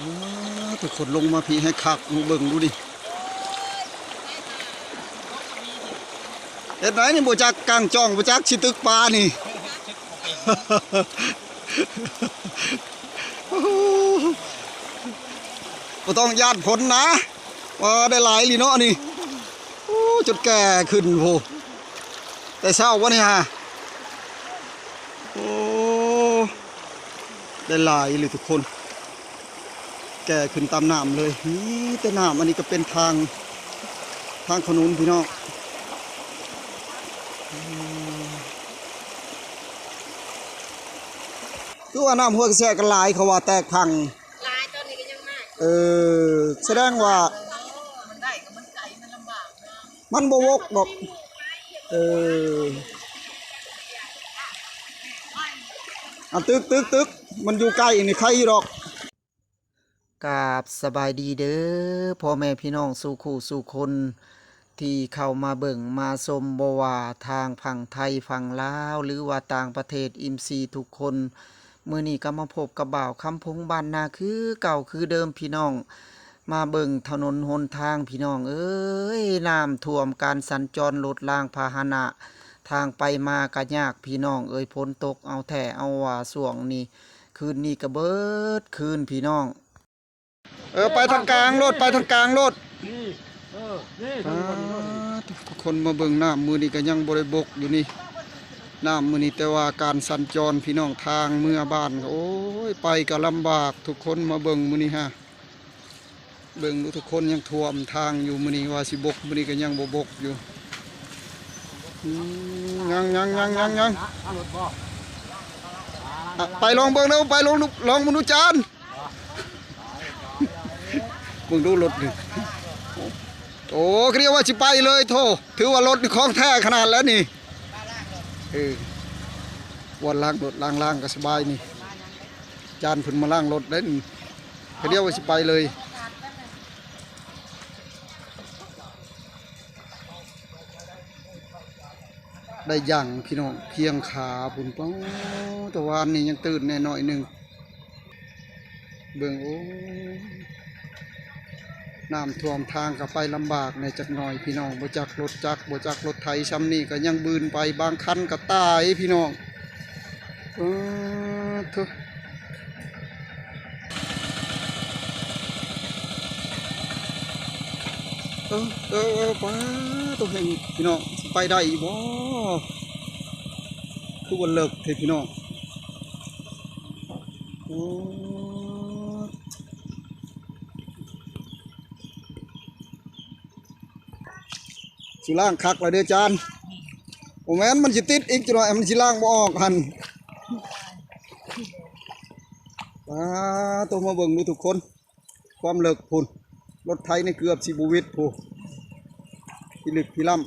ອ້າ ທຸກຄົນລົງມາພີ້ໃຫ້ຄັກ ມາເບິ່ງດູນີ້ ເຮັດໃດນີ້ ບໍ່ຈັກກາງຈ້ອງ ບໍ່ຈັກຊິຕຶກປານີ້ ບໍ່ຕ້ອງຢ້ານຝົນນະ ວ່າໄດ້ຫຼາຍອີ່ຫຼີເນາະນີ້ ໂອ້ ຈົນແກ່ຂຶ້ນພຸ້ນ ແຕ່ເຊົ້າບໍ່ນີ້ຫາ ໂອ້ ໄດ້ຫຼາຍອີ່ຫຼີທຸກຄົນ ແກ່ຂຶ້ນຕາມນ້ຳເລີຍ ມີແຕ່ນ້ຳ ອັນນີ້ກໍເປັນທາງ ທາງຂະໜູນພີ່ນ້ອງ ຄືວ່ານ້ຳຫ້ວຍກະແຊກໍຫຼາຍ ເຂົາວ່າແຕກພັງ ຫຼາຍຕອນນີ້ກໍຍັງມາ ເອີ ສະແດງວ່າ ມັນໄດ້ກໍມັນໄກ ມັນລຳບາກນະ ມັນບໍ່ວົກດອກ ເອີ ອາ ຕຶກ ຕຶກ ຕຶກ ມັນຢູ່ໃກ້ນີ້ໄຄຢູ່ດອກ ກາບສະບາຍດີເດີພໍ່ແມ່ພີ່ນ້ອງສູ່ຄູ່ສູ່ຄົນ ທີ່ເຂົ້າມາເບິ່ງມາຊົມ ບໍ່ວ່າທາງຝັ່ງໄທຝັ່ງລາວ ຫຼືວ່າຕ່າງປະເທດ ເອັຟຊີ ທຸກຄົນ ມື້ນີ້ກໍມາພົບກັບບ່າວຄຳພົງບ້ານນາຄືເກົ່າຄືເດີມພີ່ນ້ອງ ມາເບິ່ງຖະໜົນຫົນທາງພີ່ນ້ອງເອີຍ ນ້ຳຖ້ວມ ການສັນຈອນລົດລາງພາຫະນະ ທາງໄປມາກໍຍາກພີ່ນ້ອງເອີຍ ຝົນຕົກເອົາແທ້ເອົາວ່າຊ່ວງນີ້ ຄືນນີ້ກໍເບິດຄືນພີ່ນ້ອງ ເອີ ໄປທາງກາງໂລດ ໄປທາງກາງໂລດ ນີ້ ເອີ ນີ້ ອ່າ ທຸກຄົນມາເບິ່ງນ້ຳມື້ນີ້ກໍຍັງບໍ່ໄດ້ບົກຢູ່ນີ້ ນ້ຳມື້ນີ້ ແຕ່ວ່າການສັນຈອນພີ່ນ້ອງທາງເມືອບ້ານ ໂອ້ຍ ໄປກໍລຳບາກ ທຸກຄົນມາເບິ່ງມື້ນີ້ຫາ ເບິ່ງດູທຸກຄົນ ຍັງຖ້ວມທາງຢູ່ມື້ນີ້ ວ່າຊິບົກມື້ນີ້ກໍຍັງບໍ່ບົກຢູ່ ອືມ ຍັງ ຍັງ ຍັງ ຍັງ ຍັງ ອາ ໄປລອງເບິ່ງເດີ ໄປລອງດູ ລອງເບິ່ງດູຈານ ເບິ່ງດູລົດນີ້ ໂອ້ ກໍເລີຍວ່າຊິໄປເລີຍ ໂທ້ ຖືວ່າລົດນີ້ຂອງແທ້ຂະໜາດແລ້ວນີ້ ເອີ ບ່ອນລ້າງລົດ ລ້າງໆ ກໍສະບາຍນີ້ ຈານເພິ່ນມາລ້າງລົດເດ້ນີ້ ກໍເລີຍວ່າຊິໄປເລີຍ. ໄດ້ຫຍັງພີ່ນ້ອງ ພຽງຂາພຸ້ນ ປ້ອ ແຕ່ວານນີ້ຍັງຕື້ນແດ່ໜ້ອຍໜຶ່ງ ເບິ່ງ ໂອ້ ນ້ຳຖ້ວມທາງກໍໄປລຳບາກແດ່ຈັກໜ້ອຍພີ່ນ້ອງ ບໍ່ຈັກລົດຈັກ ບໍ່ຈັກລົດໄຖ ຊ່ຳນີ້ກໍຍັງບືນໄປ ບາງຄັນກໍຕາຍພີ່ນ້ອງ. ປາດໂທ້ ເອີ ເອີ ເອີ ປາດໂທ້ ເຫັນພີ່ນ້ອງ ຊິໄປໄດ້ອີກບໍ່? ຄືວ່າເລິກແທ້ພີ່ນ້ອງ ໂອ້ ຊິລ້າງຄັກລະເດ້ຈານ ບໍ່ແມ່ນມັນຊິຕິດອີກຈັກໜ້ອຍ ມັນຊິລ້າງບໍ່ອອກຫັ້ນ ປາດໂທ້ ມາເບິ່ງດູທຸກຄົນ ຄວາມເລິກພຸ້ນ ລົດໄຖນີ້ເກືອບຊິບໍ່ຫວິດພຸ້ນ ພິລຶກພິລ່ຳ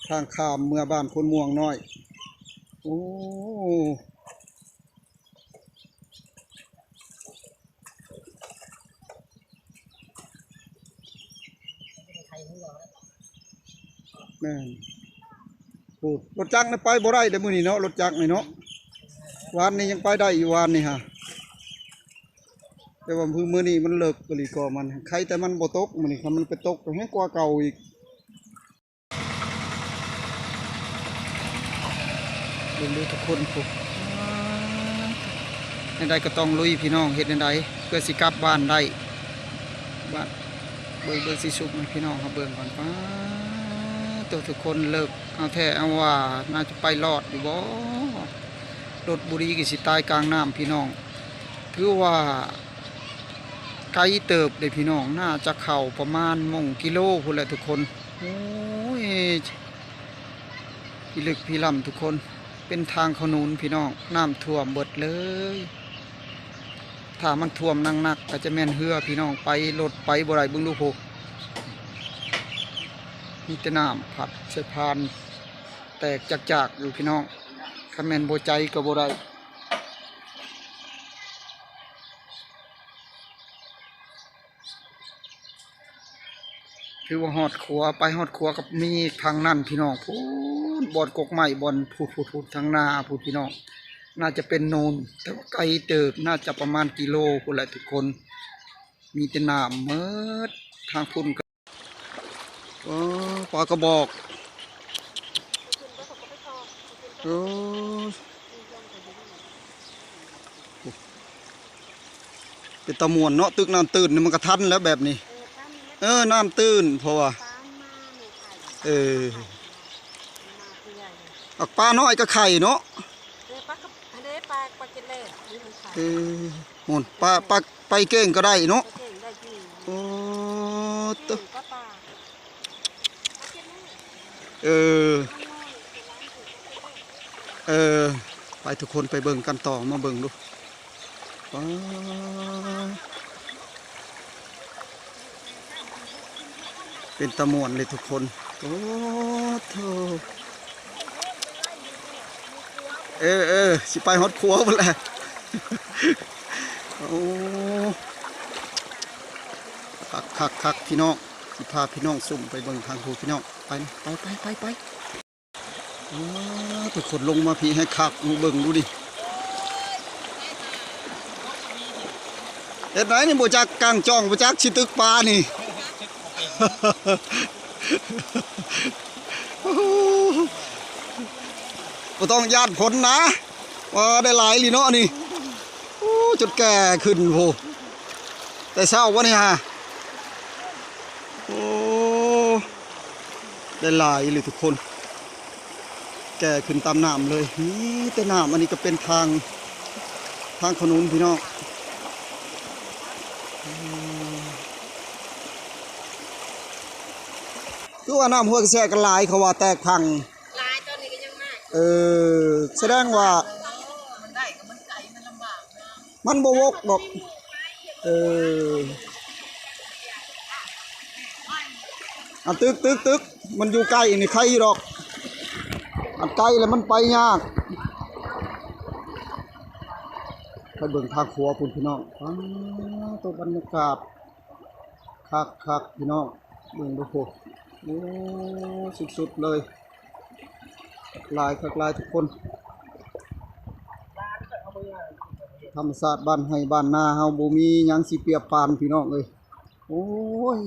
ທາງຂ້າມເມືອບ້ານໂພນມ່ວງນ້ອຍ ໂອ້. ແມ່ນ ໂອ້ ລົດຈັກນີ້ໄປບໍ່ໄດ້ເດ້ມື້ນີ້ເນາະ ລົດຈັກນີ້ເນາະ ວານນີ້ຍັງໄປໄດ້ຢູ່ ວານນີ້ຫາ ແຕ່ວ່າມື້ ມື້ນີ້ມັນເລິກອີ່ຫຼີກໍມັນ ໄຄແຕ່ມັນບໍ່ຕົກມື້ນີ້ ຄັນມັນໄປຕົກກໍແຮງກວ່າເກົ່າອີກ. ເບິ່ງເດີທຸກຄົນ ໂອ້ ແນວໃດກໍຕ້ອງລຸຍພີ່ນ້ອງ ເຮັດແນວໃດເພື່ອຊິກັບບ້ານໄດ້ ບ້ານ ເບິ່ງ ເບິ່ງຊິຊຸບໃຫ້ພີ່ນ້ອງເຮົາເບິ່ງກ່ອນ ປາດໂທ້ ທຸກຄົນ ເລິກເອົາແທ້ເອົາວ່າ ໜ້າຈະໄປລອດຢູ່ບໍ່? ລົດບໍ່ດີກໍຊິຕາຍກາງນ້ຳພີ່ນ້ອງ ຖືວ່າ ໄກເຕີບເດ້ພີ່ນ້ອງ ໜ້າຈະເຂົ້າປະມານມົ້ງກິໂລພຸ້ນແຫຼະທຸກຄົນ ໂອ້ຍ ພິລຶກພິລ່ຳທຸກຄົນ ເປັນທາງຂະໜູນພີ່ນ້ອງ ນ້ຳຖ້ວມເບິດເລີຍ ຖ້າມັນຖ້ວມໜັກໆ ກໍຈະແມ່ນເຮືອພີ່ນ້ອງ ໄປລົດໄປບໍ່ໄດ້ ເບິ່ງດູພຸ້ນ ມີແຕ່ນ້ຳພັດໃສ່ພານ ແຕກຈາກໆຢູ່ພີ່ນ້ອງ ຄັນແມ່ນບໍ່ໃຈກໍບໍ່ໄດ້. ຖືວ່າຮອດຂົວ ໄປຮອດຂົວກໍມີທາງນັ້ນພີ່ນ້ອງ ພຸ້ນ ບ່ອນກົກໄມ້ ບ່ອນພຸ້ນໆໆ ທາງໜ້າພຸ້ນພີ່ນ້ອງ ໜ້າຈະເປັນໂນນ ແຕ່ວ່າໄກເຕີບ ໜ້າຈະປະມານກິໂລພຸ້ນແຫຼະທຸກຄົນ. ມີແຕ່ນ້ຳໝົດ ທາງພຸ້ນກໍ ເອີ ປາກະບອກ ເອີ ເປັນຕາມ່ວນເນາະ ຕຶກນ້ຳຕື້ນນີ້ ມັນກະທັນແລ້ວແບບນີ້. ເອີ ນ້ຳຕື້ນ ເພາະວ່າ ເອີ ອັກປານ້ອຍກະໄຂ່ເນາະ. ເອີ ປາກະ ອັນເດ້ ປາ ປາເກັດແລ້ວ ເອີ ໂອ້ ປາ ປາ ໄປເກັ່ງກໍໄດ້ເນາະ. ໂອ້ ເອີ ເອີ ໄປທຸກຄົນໄປເບິ່ງກັນຕໍ່ ມາເບິ່ງດູ. ປາ ເປັນຕາມ່ວນເລີຍທຸກຄົນ. ໂອ້ໂທ້ ເອີໆ ຊິໄປຮອດຄົວພຸ້ນແຫຼະ. ໂອ້ ຄັກໆໆ ພີ່ນ້ອງ ຊິພາພີ່ນ້ອງຊູມໄປເບິ່ງທາງພຸ້ນພີ່ນ້ອງ. ໄປ ໄປ ໄປ ໄປ ໄປ. ອ້າ ທຸກຄົນລົງມາພີ້ໃຫ້ຄັກ ມາເບິ່ງດູນີ້. ເຮັດໃດນີ້ ບໍ່ຈັກກາງຈ້ອງ ບໍ່ຈັກຊິຕຶກປານີ້. ບໍ່ຕ້ອງຢ້ານຄົນນະ ວ່າໄດ້ຫຼາຍອີ່ຫຼີເນາະນີ້. ໂອ້ ຈົນແກ່ຂຶ້ນພຸ້ນ ແຕ່ເຊົ້າວະນີ້ຫາ. ໂອ້ ໄດ້ຫຼາຍອີ່ຫຼີທຸກຄົນ ແກ່ຂຶ້ນຕາມນ້ຳເລີຍ ມີແຕ່ນ້ຳ. ອັນນີ້ກະເປັນທາງ ທາງຂະໜູນພີ່ນ້ອງ. ຄືວ່ານ້ຳຫ້ວຍກະແຊກະຫຼາຍ ເຂົາວ່າແຕກພັງ. ຫຼາຍ ຕອນນີ້ກະຍັງມາ. ເອີ ສະແດງວ່າ ມັນບໍ່ວົກດອກ. ເອີ ອັນຕຶກ ຕຶກ ຕຶກ ມັນຢູ່ໃກ້ນີ້ໄຄຢູ່ດອກ ອັນໄກລະມັນໄປຍາກ. ໄປເບິ່ງທາງຂົວພຸ້ນພີ່ນ້ອງ. ອ້າ ໂຕ ບັນຍາກາດ ຄັກໆ ພີ່ນ້ອງ ເບິ່ງດູໂພ. ໂອ້ ສຸດໆ ເລີຍ ຄັກຫຼາຍ ຄັກຫຼາຍທຸກຄົນ. ທຳມະຊາດບ້ານໄຮ່ບ້ານນາເຮົາ ບໍ່ມີຫຍັງຊິປຽບປານພີ່ນ້ອງເອີຍ. ໂອ້ຍ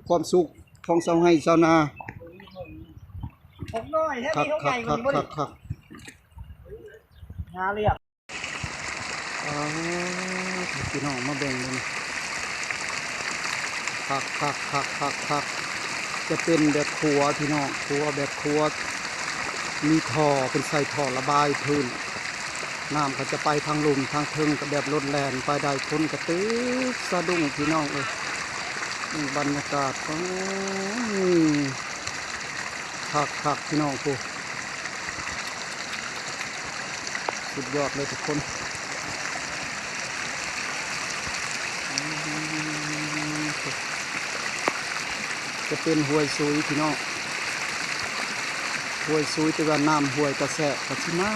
ຄວາມສຸກຂອງຊາວໄຮ່ຊາວນາ. ຄັກໆໆໆ. ຫາລຽບ ອ່າ ພີ່ນ້ອງມາເບິ່ງເບິ່ງ ຄັກໆໆໆ ຈະເປັນແບບຂົວພີ່ນ້ອງ ຂົວແບບຂົວ ມີທໍ່ ເພິ່ນໃສ່ທໍ່ລະບາຍພື້ນ ນ້ຳກະຈະໄປທາງລຸ່ມທາງເທິງ ກະແບບລົດແລ່ນໄປໄດ້ ຄົນກະຕຶກສະດຸ້ງພີ່ນ້ອງເອີຍ. ເບິ່ງບັນຍາກາດ ໂອ້ຍ ຄັກໆ ພີ່ນ້ອງ ໂອ້ ສຸດຍອດເລີຍທຸກຄົນ. ຈະເປັນຫ້ວຍຊຸຍພີ່ນ້ອງ ຫ້ວຍຊຸຍ ແຕ່ວ່ານ້ຳຫ້ວຍກະແຊກ ກະຊິມາ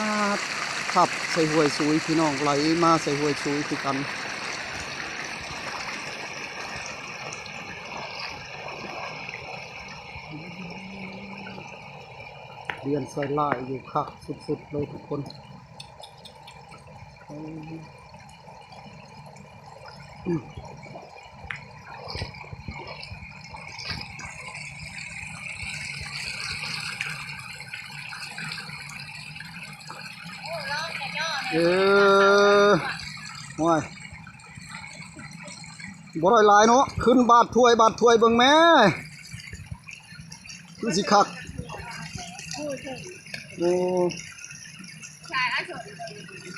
ທັບໃສ່ຫ້ວຍຊຸຍພີ່ນ້ອງ ໄຫຼມາໃສ່ຫ້ວຍຊຸຍຄືກັນ. ລຽນໃສ່ຫຼາຍຢູ່ ຄັກສຸດໆ ເລີຍທຸກຄົນ. ເອີ ໂອ້ຍ ບໍ່ໄດ້ຫຼາຍເນາະ ຂຶ້ນບາດຖ້ວຍ ບາດຖ້ວຍເບິ່ງແມ້ ຄືຊິຄັກ. ໂອ້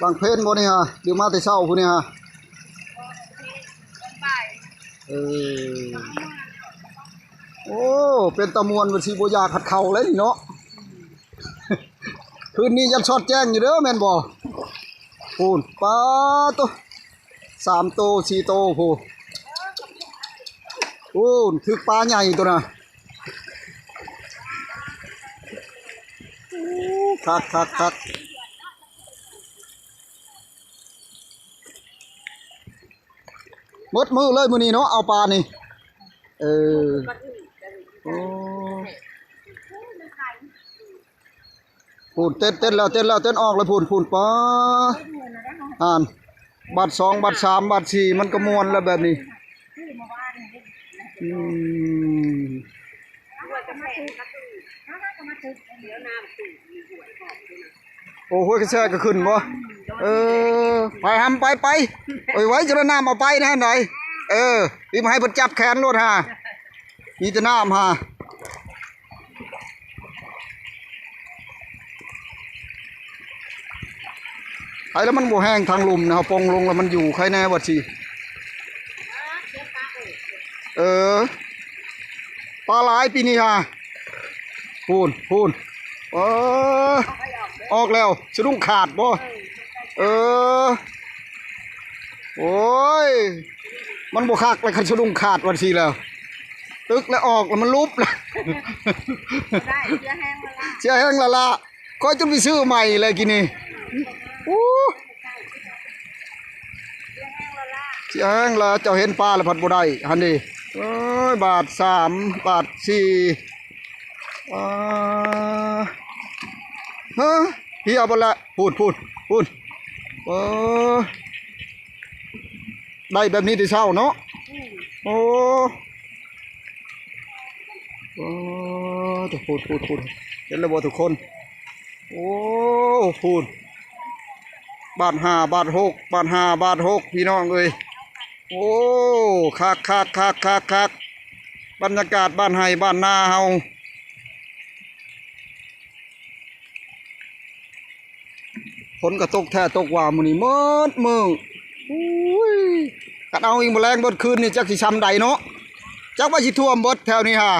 ກາງເພນບໍ່ນີ້ຫາ ຫຼືມາແຕ່ເຊົ້າພຸ້ນນີ້ຫາ? ເອີ ໂອ້ ເປັນຕາມ່ວນ ວ່າຊິບໍ່ຢາກຄັດເຂົ້າແລ້ວນີ້ເນາະ. ຄືນນີ້ຍັງຊອດແຈ້ງຢູ່ເດີ ແມ່ນບໍ່? ພຸ້ນ ປາໂຕ ສາມໂຕ ສີ່ໂຕພຸ້ນ. ໂອ້ ຖືກປາໃຫຍ່ໂຕນະ. ຄັກໆໆ. ໝົດມື້ເລີຍມື້ນີ້ເນາະ ເອົາປານີ້. ເອີ ໂອ້. ພຸ້ນ ເຕັ້ນ ເຕັ້ນແລ້ວ ເຕັ້ນແລ້ວ ເຕັ້ນອອກແລ້ວ ພຸ້ນ ພຸ້ນ ປາ ອ່ານ ບາດສອງ ບາດສາມ ບາດສີ່ ມັນກໍມ່ວນແລ້ວແບບນີ້. ອືມ ໂອ້ ຫ້ວຍກະແຊກໍຂຶ້ນບໍ່? ເອີ ໄປຫຳ ໄປ ໄປ ໄວໆ ຈົນນ້ຳເອົາໄປນະຫັ້ນໃດ. ເອີ ໄປໃຫ້ເພິ່ນຈັບແຂນໂລດຫາ ມີແຕ່ນ້ຳຫາ. ໄປແລ້ວມັນບໍ່ແຮງທາງລຸ່ມນະ ເຮົາປົງລົງແລ້ວມັນຢູ່ໄຄແນ່ວ່າຊິ. ເອີ ປາຫຼາຍປີນີ້ຫາ. ພຸ້ນ ພຸ້ນ ເອີ ອອກແລ້ວ ສະດຸ້ງຂາດບໍ່? ເອີ ໂອ້ຍ ມັນບໍ່ຄັກແລ້ວ ຄັນສະດຸ້ງຂາດວ່າຊິແລ້ວ ຕຶກແລ້ວອອກແລ້ວມັນຫຼຸບແລ້ວ ບໍ່ໄດ້ ເສຍແຮງລະລະ ເສຍແຮງລະລະ. ຂ້ອຍຈົນໄປຊື້ໃໝ່ແລ້ວກີ້ນີ້. ໂອ້ ເສຍແຮງລະລະ ເຈົ້າເຫັນປາແລ້ວພັດບໍ່ໄດ້ຫັ້ນເດ. ໂອ້ຍ ບາດສາມ ບາດສີ່ ອາ ຮະ ເຫ່ຍເບິດລະ ພຸ້ນ ພຸ້ນ ພຸ້ນ ເອີ ໄດ້ແບບນີ້ແຕ່ເຊົ້າເນາະ. ໂອ້ ໂອ້ ພຸ້ນ ພຸ້ນ ພຸ້ນ ເຫັນແລ້ວບໍ່ທຸກຄົນ? ໂອ້ ພຸ້ນ ບາດຫ້າ ບາດຫົກ ບາດຫ້າ ບາດຫົກ ພີ່ນ້ອງເອີຍ. ໂອ້ ຄັກ ຄັກ ຄັກ ຄັກ ຄັກ ບັນຍາກາດບ້ານໄຮ່ບ້ານນາເຮົາ. ຝົນກໍຕົກແທ້ຕົກວ່າມື້ນີ້ໝົດມື້. ໂອ້ຍ ຄັນເອົາອີກມື້ແລງເບິດຄືນນີ້ ຈັກຊິຊ່ຳໃດເນາະ ຈັກວ່າຊິຖ້ວມເບິດແຖວນີ້ຫາ.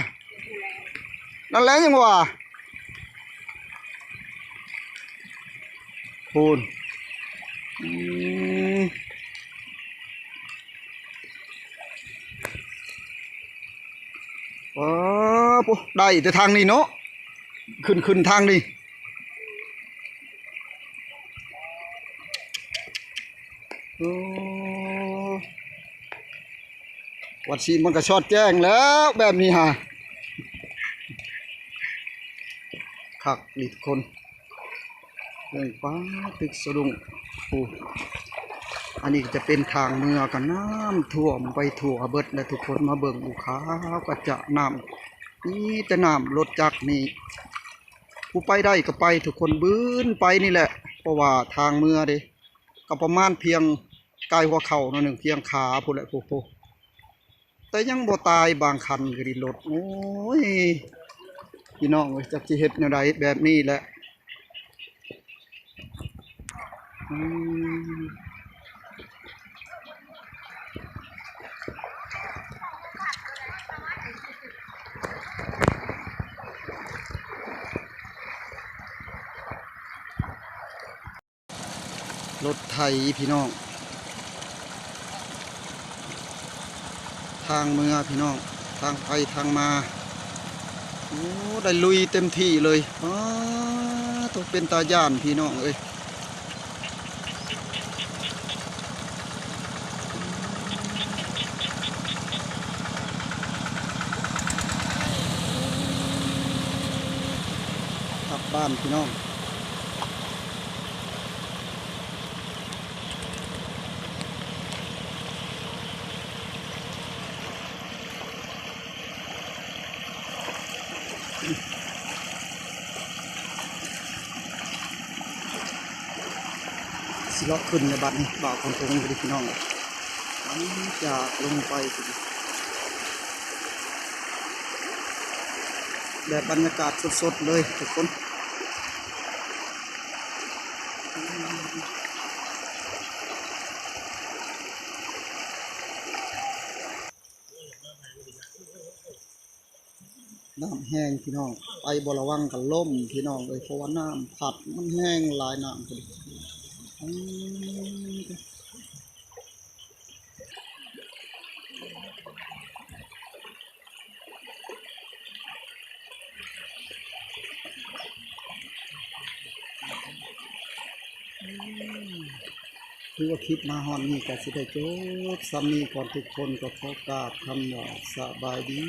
ນັ້ນແຫຼະ ຍັງວ່າ ພຸ້ນ ອືມ ອໍ ໂອ້ ໄດ້ແຕ່ທາງນີ້ເນາະ ຂຶ້ນ ຂຶ້ນທາງນີ້. ໂອ້ ວັດຊີມັນກໍຊອດແຈ້ງແລ້ວແບບນີ້ຫາ ຄັກອີ່ທຸກຄົນ. ເບິ່ງ ປາ ຕຶກສະດຸ້ງ ໂອ້ ອັນນີ້ກໍຈະເປັນທາງເມືອ ກໍນ້ຳຖ້ວມໄປທົ່ວເບິດແລ້ວທຸກຄົນ. ມາເບິ່ງ ໂອ້ ຂາວກະຈະ ນ້ຳ ມີແຕ່ນ້ຳ. ລົດຈັກນີ້ ຜູ້ໄປໄດ້ກໍໄປທຸກຄົນ ບືນໄປນີ້ແຫຼະ ເພາະວ່າທາງເມືອເດ້ ກໍປະມານພຽງກາຍຫົວເຂົ່າໜ້ອຍໜຶ່ງ ພຽງຂາພຸ້ນແຫຼະ. ໂອ້ໂຫ ແຕ່ຍັງບໍ່ຕາຍ ບາງຄັນກໍດິນລົດ. ໂອ້ຍ ພີ່ນ້ອງເອີຍ ຈັກຊິເຮັດແນວໃດແບບນີ້ແຫຼະ. ອືມ ລົດໄຖພີ່ນ້ອງ ທາງເມືອພີ່ນ້ອງ ທາງໄປທາງມາ. ໂອ້ ໄດ້ລຸຍເຕັມທີ່ເລີຍ. ປາໂທ້ ເປັນຕາຢ້ານພີ່ນ້ອງເອີຍ. ກັບບ້ານພີ່ນ້ອງ. ຊິເລາະຂຶ້ນໃນບັດນີ້ ບ່າວຄອນທົງຢູ່ເດ້ພີ່ນ້ອງ. ຫຼັງຈາກລົງໄປ ແບບບັນຍາກາດສົດໆເລີຍທຸກຄົນ. ນ້ຳແຮງພີ່ນ້ອງ ໄປບໍ່ລະວັງກໍລົ້ມພີ່ນ້ອງເອີຍ ເພາະວ່ານ້ຳພັດ ມັນແຮງຫຼາຍ ນ້ຳກໍດີ. ອືມ ຖືວ່າຄລິບມາຮອດນີ້ກໍຊິໄດ້ຈົບສ່ຳນີ້ກ່ອນ ທຸກຄົນກໍຂໍກາບຄຳວ່າສະບາຍດີ.